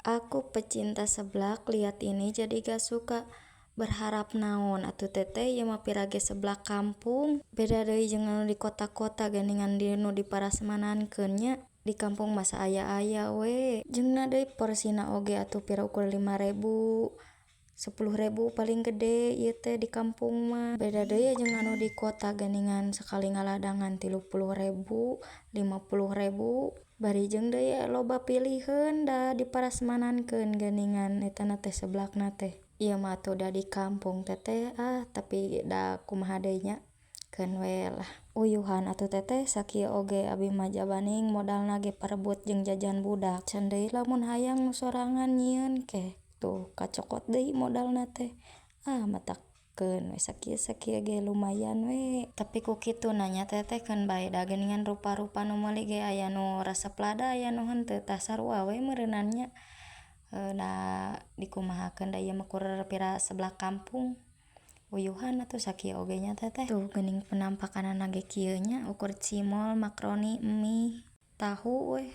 Aku pecinta seblak lihat ini jadi gak suka. Berharap naon atuh, Teteh, ieu mah pira ge seblak kampung. Beda deui jeung anu di kota-kota geuningan, di nu diparasmanankeun nya. Di kampung mah saaya-aya we. Jeung na deui porsina oge atuh pira ukur 5.000, 10.000 paling gede ieu teh di kampung mah. Beda deui jeung anu di kota geuningan, sakali ngaladangan 30.000, 50.000. Bari jeung deui loba piliheun, da diparasmanankeun geuningan etana teh, seblakna teh. Ieu mah atuh da di kampung, Teteh. Ah, tapi da kumaha deui nya, keun we lah, uyuhan atuh, Teteh. Sakieu oge abi mah jabaning modalna ge parebut jeung jajan budak. Can deui lamun hayang nu sorangan nyieun, ke tuh kacokot deui modalna teh. Ah, matak keun we sakieu-sakieu ge lumayan we. Tapi ku kituna nya, Teteh, keun bae da geuningan rupa-rupa nu meuli ge aya nu resep lada, aya nu henteu. Tah, sarua we meureunan nya. Da dikumahakeun, da ieu mah kur pira seblak kampung. Uyuhan atuh sakieu oge nya, Teteh. Tuh geuning, penampakanana ge kieu nya, ukur cimol, makaroni, mie, tahu we.